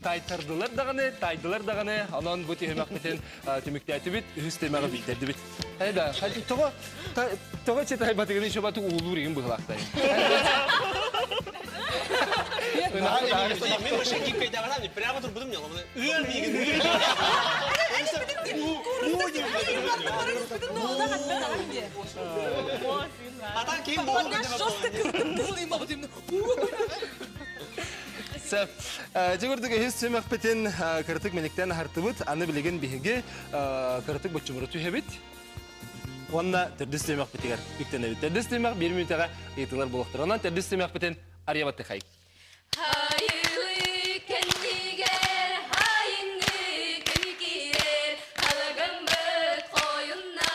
тайтардылар даҕаны, тайдылар даҕаны, онон бу түһүмэхпитин түмүктээтибит, үһүс тэмэҕи билдэрдибит. Хайда, тоҕо тоҕо читайбатыгын еще батык уулуур игин быһылаахтай. Мен вообще киппейдагана прямо турбудум не ломаны. Ыар миигин. Атан ким болду Сөп. Дьэ үһүс түмэхпитин кырытык мэликтэн аһартыбыт, аны билигин биһиги кырытык боччумуру түһэбит. Уонна төрдүс түмэхпитигэр үктэнэбит. Төрдүс түмэх биир мүнүүтэҕэ ыйытыылар буолуохтара. Онон төрдүс түмэхпитин арыйабаттыхай. Хайылы кэннигэр хайыҥҥы күн киирэр, Халыгыммыт хойунна,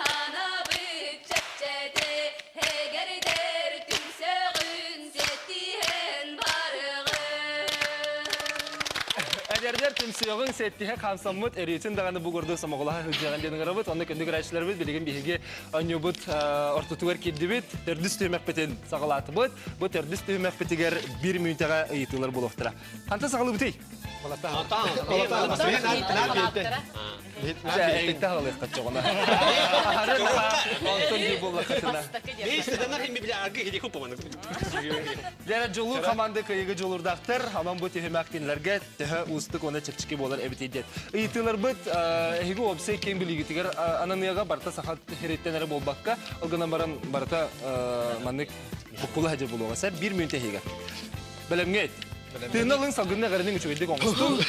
ханабыт чэпчэтэ, Эгэрдэр түмсөҕүн сиэттиһэн барыҕын. Эдэрдэр түмсүөҕүҥ сэттиһэ хаамсаммыт өрүүтүн даҕаны бу курдук сомоҕолоһо сылдьыаҕын диэн ыҥырабыт. Онно күндү көрөөччүлэрбит билигин биһиги оонньуубут ортотугар киирдибит. Төрдүс түһүмэхпитин саҕалаатыбыт. Бу төрдүс түһүмэхпитигэр биир мүнүүтэҕэ ыйытыылар буолуохтара. Хантан саҕалыыбытый? Эйитте хаалыахха чоҕуна. Онтон дии буоллаххытына. Дьэ, дьулуур команда кыайыыга дьулуурдаахтар. Онон бу түһүмэх кинилэргэ төһө уустук уонна чэпчэки буолар эбитий диэн. Ыйытыыларбыт эһиги уопсай киэҥ билиигитигэр ананыаҕа барыта саха сириттэн эрэ буолбакка, ол гынан баран барыта маннык буккула сылдьар буолуоҕа. Сэр биир мүнүүтэ эһигэ. Бэлэмҥэ эт. Тыынна ылыҥ салгынна эҕэринин үчүгэйдик оҥостуҥ.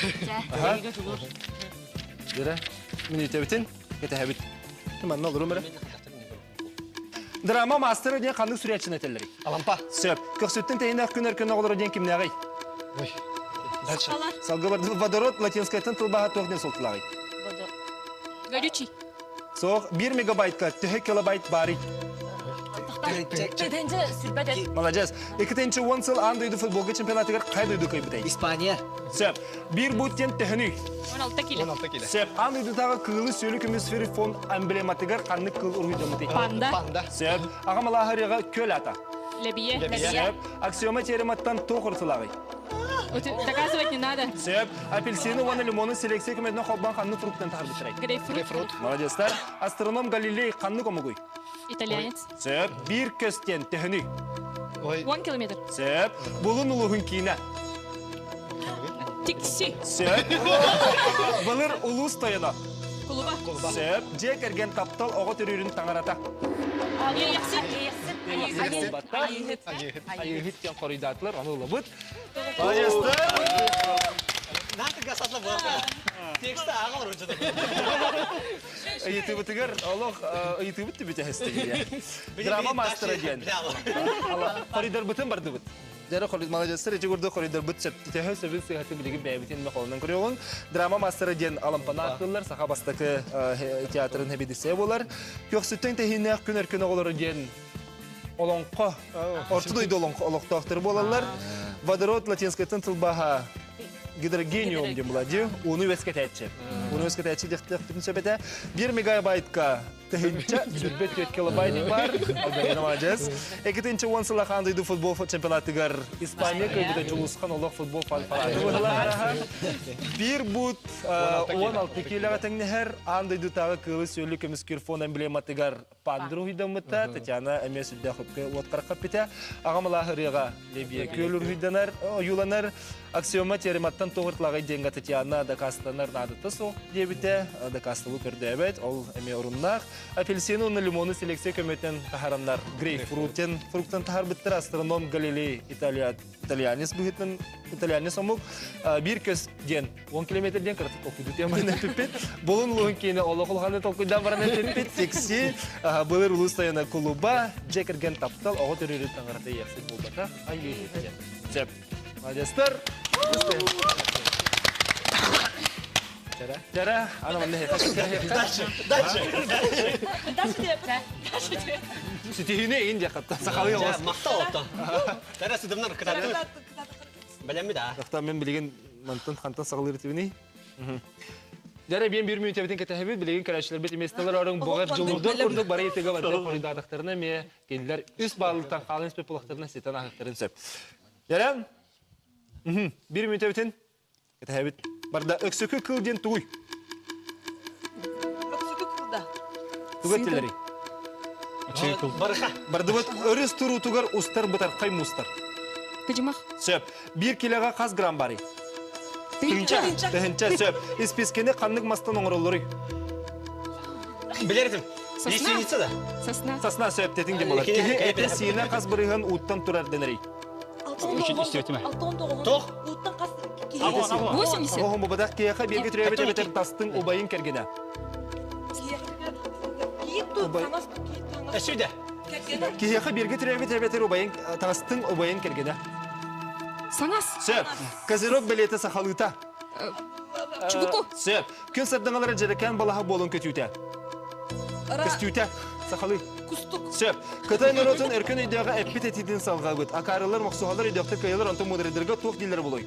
Дьэрэ, мүнүүтэбитин кэтэһэбит. Манна олорум эрэ. Драма маастара диэн ханнык суруйааччыны этэллэрий? Алампа. Сөп. Көхсүттэн тэйинээх күн өркөн оҕолоро диэн кимнээҕий? Ой. Дальше. Салгы водород латинскайтан тылбааһа туох диэн суолталааҕый? Горючий. Суох, биир мегабайтка төһө килобайт баарый? Молодец. Иккитинчи уон сыл аан дойду футболга чемпионатыгар қай дойду кыайбытай? Испания. Сөп. Биир бут диэн төһөнүй? 16 кило. 16 кило. Сөп. Аан дойдутааҕы кыылы сүөлү көмүс фонд эмблематыгар ханнык кыыл уруһуйдаммытый? Панда. Панда. Сөп. Аҕам алааһырыаҕа күөл ата. Лэбийэ. Сөп. Аксиома теорематтан туох уратылааҕый? Доказывать не надо. Сөп. Апельсины уонна лимону селекция көмөтүнэн холбоон ханнык фруктан таһаарбыттарай? Грейпфрут. Грейпфрут. Молодецтар. Астроном Галилей ханнык омугуй? Итальянец. Сөп. Биир көстен төһөнүй? Ой. 10 километр. Сөп. Булун улуһун киинэ. Тикси. Сөп. Былыр улуус тойоно. Кулуба. Сөп. Дьиэ кэргэн таптал оҕо төрүүрүн таҥарата. Иэйэхсит. Айыһыт. Айыһыт диэн хоруйдаатылар, ону ылабыт. Молодецтар. Ыйытыыбытыгар олох ыйытыыбыт түбүтэһэстигийэ. Драма мастера диэн. Хоруйдарбытын бардыбыт. Дьэ, молодецтар ити курдук хоруйдарбыт төһө сөбүн сыыһатын билигин бэйэбитин холонон көрүөҕүҥ. Драма мастера диэн Алампана ааттыыллар, саха бастакы театрын хэбидиссэ буолар. Көхсүттэн тэһииннээх күн өркөн оҕолоро диэн олоҥхо, орто дойду олохтоохтору буолаллар. Водород латинскайтан тылбааһа гидрогениум диэн була дии, ууну үөскэтээччи. Уну өскөтәчи дехтехтин сөбете. 1 мегабайтка тыһынча 24 килобайт бар. Алгарина маладьыас. Экитинче 10 сыла хаан дойду футбол чемпионатыгар Испания кыйбыта Дьулусхан олох футбол фанаты быһылаара. Бир бут 16 килоға тэҥнэһэр аан дойдутааҕы кыылы сүөлү көмүскүүр фон эмблематыгар пандыр уһуйдаммыта Татьяна эмиэ сүрдээх хөпкө уоткарахха эппитэ. Аҕам ырыаҕа Лебия күөл уруһуйданар, ойууланар. Аксиома теорематтан тоҕуртлагай диэҥҥэ Татьяна дакаастанар наадата суох диэбитэ. Дакаастабыл көрдөөбөт, ол эмиэ оруннаах. Апельсины уонна лимону селекция көмөтүнэн таһараннар грейпфрутен фруктан таһарбыттар астроном Галилей Италия итальянец быһыытынан итальянец омук биир көс диэн 10 километр диэн кыратык толкуйду теманы эппиппит. Булун улуһун киинэ олох улаханы толкуйдаан баран эппиппит. Тикси былыр улуус тайана кулуба дьэ кэргэн таптал оҕо төрүүрүн таҥарата иэхсит буолбата айыы Сөп. Молодецтар. Тара, ана манна Дальше, дальше. Дальше дальше. Ситиһини ин диэхаттан сахалыы олос. Махтал оттон. Тара сыдымнар кытары. Бэлэмми да. Тахта мен билигин мантан хантан саҕалыыр тибини. Дәрі бен бір минут эбитин кэтэһэбит, билигин көрөөччүлэрбит иместелер орун боҕар дьулурдар курдук бары итигэ барда хоруйдаатахтарына эмиэ кинилэр үс баалыттан хаалан испит булахтарына ситэн аһыктарын сөп. Дәрі бір минут эбитин кэтэһэбит. Барда өксөкү кыл диэн тугуй? Өксөкү кылда. Тугу эттилери? Барыха. Бардыбыт өрүс туруутугар устар бытархай мустар. Кыдьымах. Сөп. Биир килоға хас грамм барый? Тыһынча. Тыһынча сөп. Испискени ханнык мастан оҥороллоруй? Билер этим. Сосна. Лиственница да. Сосна. Сосна сөп тетиң де болар. Киһи эте сиинэ хас бырыһын ууттан турар дэнэрий? Тох. Уттан қас 80. Оһон бубадах киһиэхэ бииргэ төрөөбүт эбэтэр тастыҥ убайын кэргэнэ. Сүдэ. Киһиэхэ бииргэ төрөөбүт эбэтэр убайын тастыҥ убайын кэргэнэ. Саҥас. Сөп. Козерог бэлиэтэ сахалыыта. Чубуку. Сөп. Күн сардаҥалара дьэрэкээн балаһа буолан көтүүтэ. Көстүүтэ. Сахалыы. Кустук. Сөп. Кытай норуотун өркөн өйдөөҕө эппит этиитин салҕаабыт. Акаарылар, мохсуһалар өйдөөхтөр кыайалар, онтон муударайдарга туох дииллэрэ буолуой?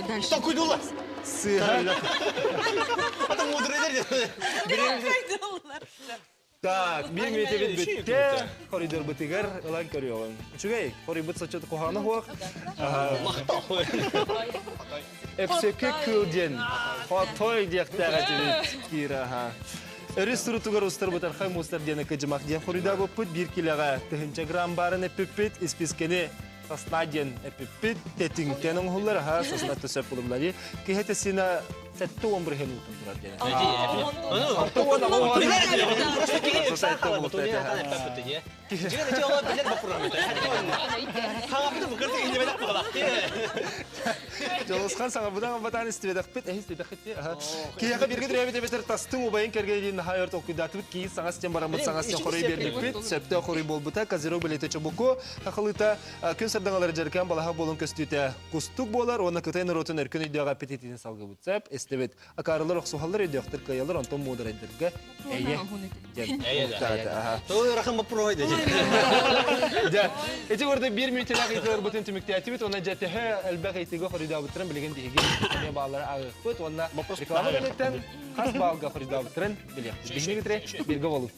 Дальше. Токуйдулар. Сыыһа. Ата муударайдар. Так, биир мүнүүтэбит бүттэ. Коридорбытыгар ылан көрүөҕүҥ. Үчүгэй, хоруйбут соччо куһаҕана суох. Өксөкү кыл диэн хотой диэхтээх этибит Кира. Өрүс сурутугар устар бытархай муустар диэн кыдьымах диэн хоруйдаабыппыт биир килэҕэ тыһынча грамм баарын эппиппит, испискэни сосна диэн эппиппит, тэтиҥтэн оҥоһуллар, аха сосна төсөп булумлари. Киһи сина 70 бырыһын уутун турар диэн. Дьолусхан саҥарбытан батаан истибэтэхпит, эһи истибэтэххит Киһиэхэ бииргэ төрөөбүт эбэтэр тастыҥ убайын кэргэнин наһаа өр толкуйдаатыбыт, киһи саҥас диэн бараммыт саҥас диэн хоруй биэрбиппит, сөптөөх хоруй буолбута, Козерог билиэтэ чобуку, хахылыта күн сардаҥалары дьарыкаан балаһа буолан көстүүтэ кустук буолар уонна Кытай норуотун өркөн өйдөөх аппетитин салгыбыт сөп, истибит. Акаарылар охсуһаллар, өйдөөхтөр кыайалар, онтон муударайдарга эйэ диэн уктаата. Ыарахан боппуруой да. Дьэ, ити курдук биир мүнүүтэлээх ыйытыыларбытын түмүктээтибит уонна дьэ төһө элбэх ыйытыыга хоруйдаабыттарын билигин биһиги эмиэ бааллары ааҕыахпыт уонна реклама кэнниттэн хас баалга хоруйдаабыттарын билиэхпит. Биһиги кытары бииргэ буолуҥ.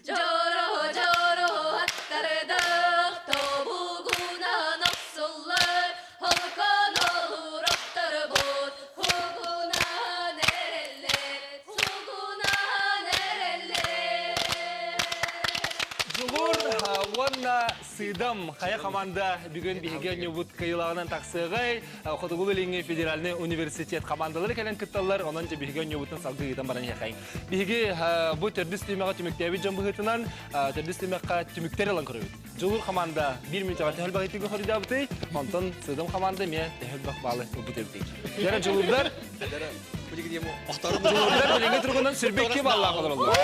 Жоро-жоро аттардах тобугунан охсуллар, холкон олуроптор бут, хугунан эреллер, сугунан эреллер. Дьулуур уонна Сыдам хайа команда бүгүн биһиги оонньуубут кыайыылааҕынан тахсыаҕай. Хотугулуу-Илиҥҥи федеральный университет командалары кэлэн кытталлар, онон дьэ биһиги оонньуубутун салгыы ыытан баран иһиэхэйиҥ. Биһиги бу төрдүс түһүмэҕи түмүктээбит дьон быһыытынан төрдүс түһүмэххэ түмүктэр ылан көрөбүт. Дьулуур команда биир мүнүүтэҕэ төһө элбэх ыйытыыга хоруйдаабытый, онтон Сыдам команда эмиэ төһө элбэх баалы ылбыт эбитий. Дьэ, дьулуурдар Дьулуурдар билиҥҥи туругунан сүрбэкки баллаах олороллор.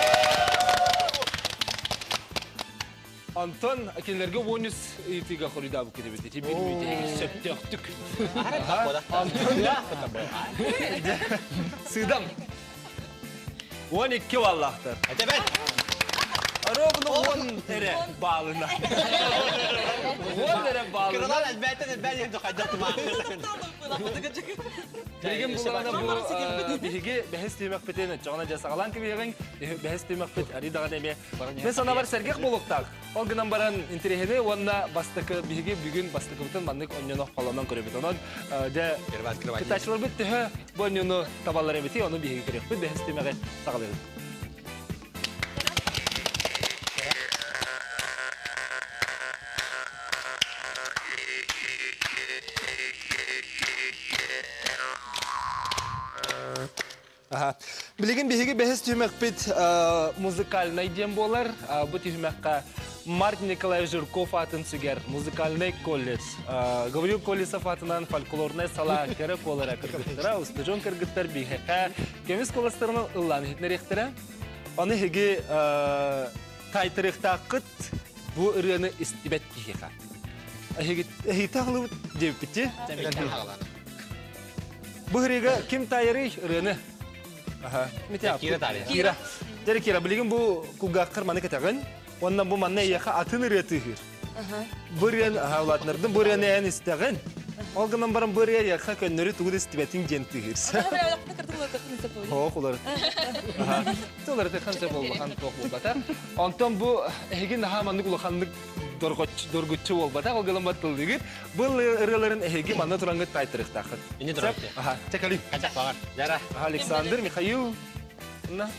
Онтон кинилэргэ 13 ыйытыыга хоруйдаабыккыт эбит. Ити биир мүнүүтэ сөптөөхтүк. Сыдам. 12 баллаахтар. Этебет. Ровно 10 эрэ баалына. 10 эрэ баалына. Кыралар элбээтен элбээн хайдах тумаа. Билигин буллаҕына бу биһиги бэһис түһүмэхпитин оччоҕуна дьэ саҕалаан кэбиһэҕиҥ. Бэһис түһүмэхпит арый даҕаны эмиэ Мен санаабар сэргэх буолуохтаах. Ол гынан баран интэриэһинэй уонна бастакы биһиги бүгүн бастакыбытын маннык онньоно холонон көрөбүт. Онон дьэ кыттааччыларбыт төһө бу онньону табаллар эбитий, ону биһиги көрүөхпүт. Бэһис түһүмэҕи саҕалыыбыт. Билигин биһиги бэһис түһүмэхпит музыкальнай диэн буолар. Бу түһүмэххэ Марк Николаевич Жирков аатын сүгэр музыкальный колледж. Гаврил Колесов аатынан фольклорнай салаа кэрэ куолара кыргыттара, устудьуон кыргыттар биһиэхэ көмүс куоластарынан ыллаан иһитинэриэхтэрэ. Аны эһиги таайтарыахтааххыт бу ырыаны истибэт киһиэхэ. Эһиги эһиги таһылыбыт диэбиппит Бу ырыага ким таайарый ырыаны? Аха. Кира таарыйа. Кира. Дьэ Кира, билигин бу кулгааххар маны кэтэҕин. Уонна бу манна эйиэхэ атын ырыа тыыһыыр. Бу ырыаны аха улаатынардым, бу ырыаны эн истэҕин. Ол гынан баран бу ырыа эйиэхэ көннөрү тугу да истибэтиҥ диэн тыыһыыр. Хоох улар. Аха. Тыллары ханча буолбахан туох буолбата. Онтон бу эһиги наһаа маннык улаханнык доргуччу буолбатах, ол гынан тыллыгыт. Бу ырыаларын эһиги манна тураҥҥыт таайтарыахтааххыт. Инни турар. Аха, чекали. Качак багар. Жара. Александр, Михаил, на,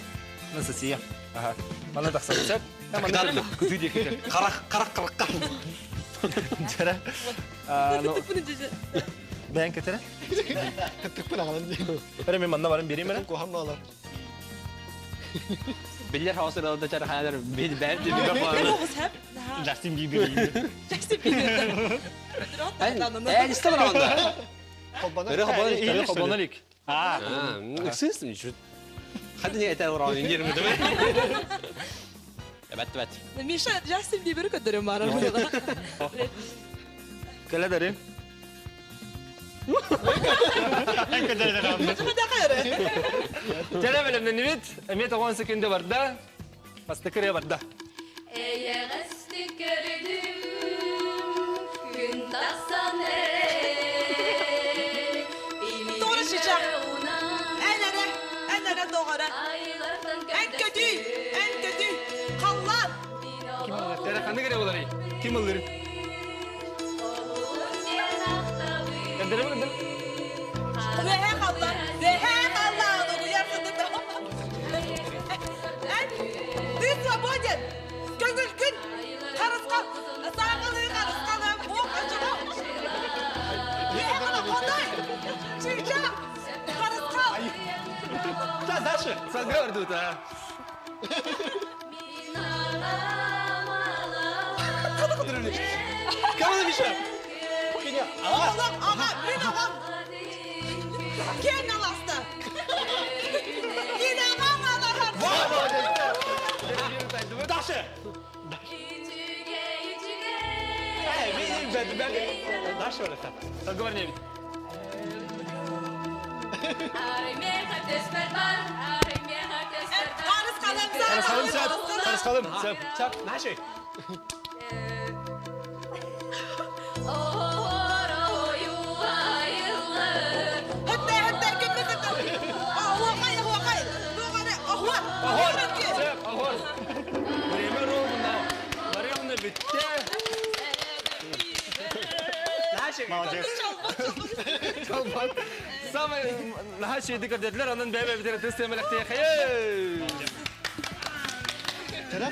Анастасия. Аха. Манна тахсар. Сөп. Манна кытыы диэки. Карак, карак, карак, карак. Жара. Бэйэн кетере. Тыкпын аҕалан дии. Эрэ мен манна баран берейм эрэ. Куһам баалар. Биллер хаос ыралда чар хаалар бил бэр диби Justin Bieber. Justin Bieber. Э, истэ бар анда. Өрө хобон, хобон илик. Аа, ыксыз şu. Хады не этер уран индирме дeme. Evet, evet. Миша Justin Bieber'i көтөрөм баар. Кэлэ дарым. Чэрэ бэлэмнэнибит. Эмиэ тоҕон секунда барда. Бастакы ырыа барда. Эйэҕэстик көрдүм, күн тахсан эрэр. Тоҕо шичах. Эн эрэ, эн эрэ доҕоро. Эн көтүй, эн көтүй. Халлаан. Ким ханнык эрэ боларый? Ким ыллыр? Кэрдэрэ кэрдэр. Вэһэ халлаан, вэһэ халлаан, угуйар сытыта. Эн, ты свободен. Көҥүлгүн. Харысхал, сааҕылыы харысхалым, буох ачыгы. Вэһэ халлаан, хотой. Чыычаах, харысхал. Да, дальше. Салгы ордута. Кому Миша? Оҕолом, аҕа, мин аҕам. Киэҥ аласта. Мин аҕам алаһар. Дальше. Дальше барыта. Салгы бар небит. Харысхалым, Харысхалым сөп. Харысхалым сөп. Чап, наши. Хөттэ, хөттэ, кимми хөттэ. Оһуохай, оһуохай. Туох эрэ, оһуор. Охор. Сөп, охор. Время ровно. Время бүттэ. Наши. Молодец. Чалбан. Самый наһаа шейди көрдөдүлэр, онон бэйэ бэйэбитигэр ытыс тиэмэлэхтиэхэйэй. Кара?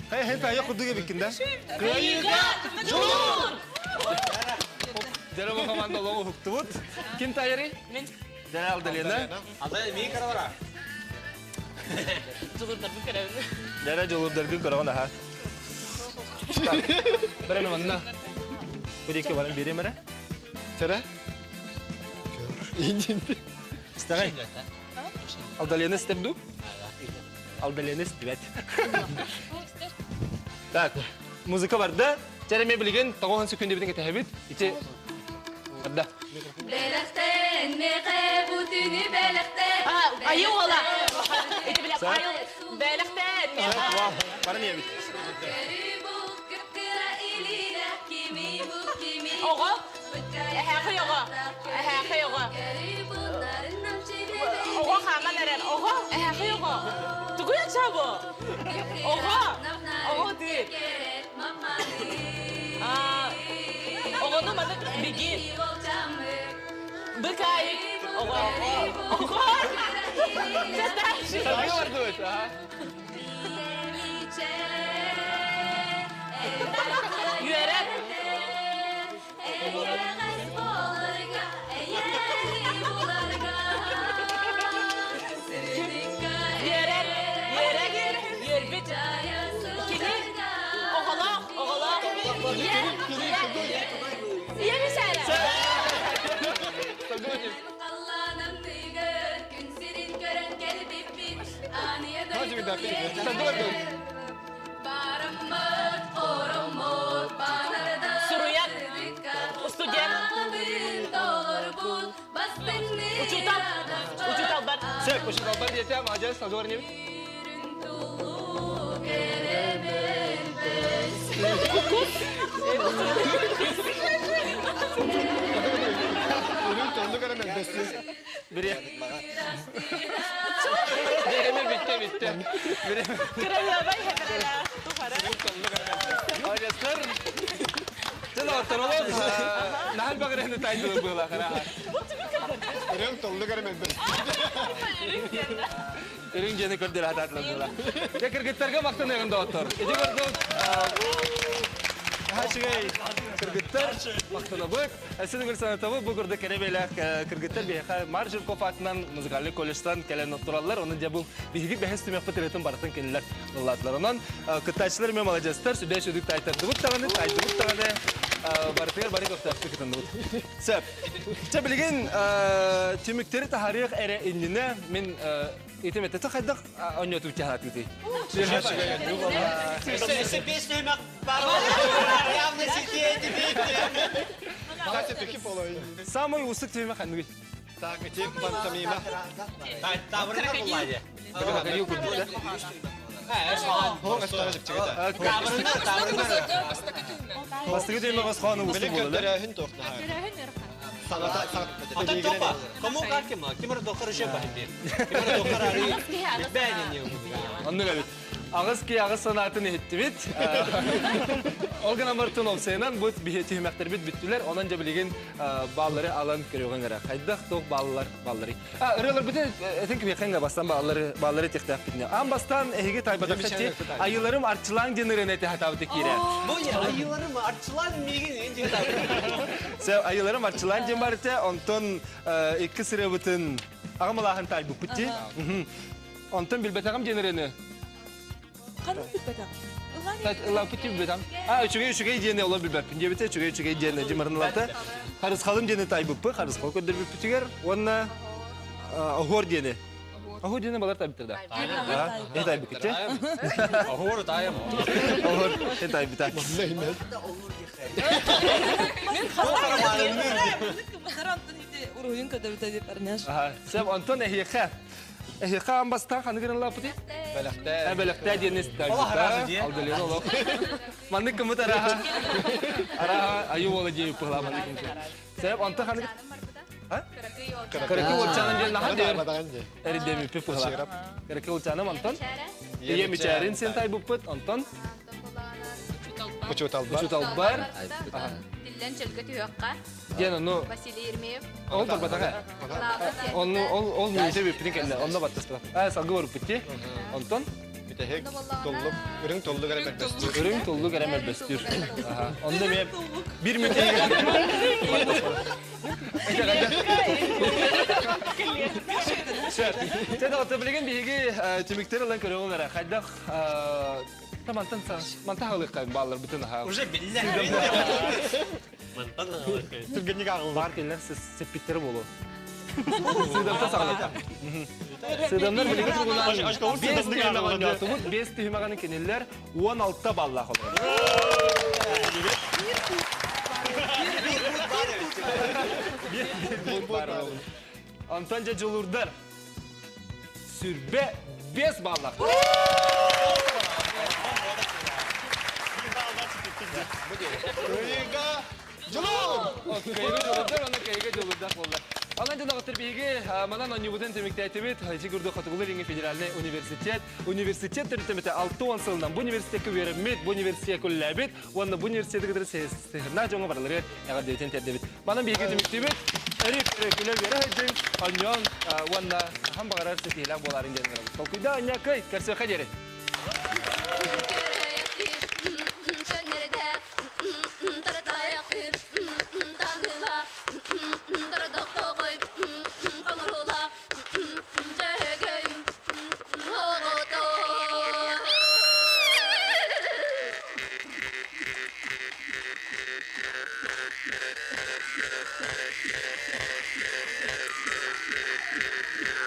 Хай хай пая курдук эбиккин да? Кыайыыга дьулуур! Дьэ бу команда олоҕу уһуктубут. Ким таайарый? Мин. Дьэ Алдалена. Ада мии каралара. Дьулуурдарбын көрөбүн. Дьэ дьулуурдаргын көрөҕүн аха. Бэрэ манна. Бу диэки баран биэриэм эрэ. Чэрэ? Истэҕэй. Алдалена истэр дуу? Алдалена истибэт. Так. Музыка барда. Чэ билигин тоҕоһун сөкүндүбүтүн кэтэһэбит. Ити барда. Айы ола. Ити биле айы бэлэхтэн. Бары не бит. Ого. Эхэ ого. Эхэ ого. Ого хаман эрен. Ого. Эхэ ого. Тугуя чабо. Ого. Ого ты. А. Огону маны беги. Быкай. Ого. Ого. Дальше. Сабы барды. Ага. Үөрэн. Үөрэн. Үөрэн. Үөрбүт. Кини. Оҕолоох. Оҕолоох. Ийэ. Ийэ. Ийэ мисээлэ. Суруйан. Студент. Учутал. Учутал бар. Сөп, учутал бар диэтэ, мажа салгы не бит. Үрүҥ толлук эрэ мөлбөстүр. Бире. Биреме битте битте. Биреме. Кыралабай хәбәрәлә. Тухара. Аястар. Сен ортаролог. Нахал багырыны тайдылы была хара. Үрүҥ толлук эрэ мөлбөстүр. Үрүҥ жени көрдөр хататлы была. Я кыргыттарга мактаныгын да оттор. Эти көрдүк. Хашыгай кыргыттар мактанабыт. Сен гүл санатабы бу көрдө керебелек кыргыттар бияха Мар Жирков атынан музыкальный колледжтан келен оттураллар. Onun же бу биһиги бэһэс түмэхпит ырытын барытын кинилер ыллаатылар. Онон кыттаачылар мен молодецтар сүдэ сүдүк тайтардыбыт таганы, тайдыбыт таганы барытыгар бары көптөктү кытындыбыт. Сөп. Чэ билигин түмүктери тахарыах эре иннине мен итемете хайдах оньоту тахатыты. Се песня имах Явно сидеть, Катя таки полой. Самый усык түмэх ханныгы. Так, эти пантомима. Таврына буладе. Крокодил курдук, да? Таврына, таврына. Бастыгы түмэх осхоны усык Билик болду. көрдөрөһүн тоқтаһа. Саҥата Ата топа. Кому как кема? Кимер дохар ше бахинде. Кимер дохар ари. Бәне не Онны габит. Ағыз ки ағыз санатын ехеттибит. Ол гына мартын олсайынан бу бихе бит бүттүлер. Онан же билеген баллары алан көрөгөн гара. Хайдах тоқ баллар баллары. А ырылар бите этен кибе ханга бастан баллары баллары техтап битне. Ам бастан эһиге тайбатакчы айыларым арчылан денерен эте хатабыты кире. Бу айыларым арчылан мигин энди Се айыларым арчылан ден барыте, онтон икки сырыбытын агамалахан тайбы пути. Онтон билбетагам денерени. Қанын билбетем. Ла пути билбетам. А үчүгэй үчүгэй диэне ола билбеппин. Дебите үчүгэй үчүгэй диэне жымырнылата. Харысхалым диэне тайбыппы, харысхал көдөр бүппүтүгер. Онна охор диэне. Охор диэне балар тайбыттыр да. Э тайбыкы те. Охор тайым. Охор э тайбыта. Мен харантын ите уруйун көтөрүтэ деп арняш. Сәп Антон эхиха. Эхиха амбаста ханыгырын лапыти? Бэлэхтэ. Бэлэхтэ диэн Аллах разы дии. Алдылын олох. Маннык кымыт араха. Араха аю бола дии пыла маннык кымыт. Сәп Антон ханыгыр. Каракы олчанын ден нахан дер. Эридеми пи пыла. Каракы олчаным Антон. Ие мичәрин сен тайбыппыт Антон. Учуталбар. Учуталбар. Диллен чөлгө түйөкка. Диэн ону Василий Ермеев. ол барбатаға. Оны ол ол мүнте биппин кэллэ. Онно баттастыра. А салгы барыппыт Антон. Битехек толлук, үрүҥ толлук эрэ мөлбөстүр. Үрүҥ толлук эрэ мөлбөстүр. Онно мен бир мүнте Сен оты билген биһиги түмүктер ылан көрөҕүн эрэ. Хайдах Мантан манта халыкка баллар бүтүн аха. Уже билле. Мантан Түргенник ағылды. Бар келер сеппиттери болу. Сыдамта сагалата. Сыдамнар билген тургунан. Бес түймөгөн жатыбыт, бес түймөгөн кенелер 16 балла холор. Онтон дьэ дьулуурдар сүрбэ 5 баллах. Кыайыыга дьулуур! Кыайыыга дьулуурдар, онно кыайыыга дьулуурдаах буолла. Онон дьоноҕуттар биһиги манан онньубутун түмүктээтибит. Ити курдук Хотугулуу Илиҥҥи федеральнай университет. Университет төрүттэммитэ 60 сылынан бу университекка үөрэммит, бу университекка үлэлээбит уонна бу университеты кытары сыһыаннаах дьоҥҥо барыларыгар эҕэрдэбитин тиэрдэбит. Манан биһиги түмүктүүбүт. Өрүү күлэ-үөрэ сылдьыҥ, онньоон уонна хаһан баҕарар ситиһиилээх буоларын диэн ыҥырабыт. Толкуйда, анньа кый, көрсүөххэ диэри.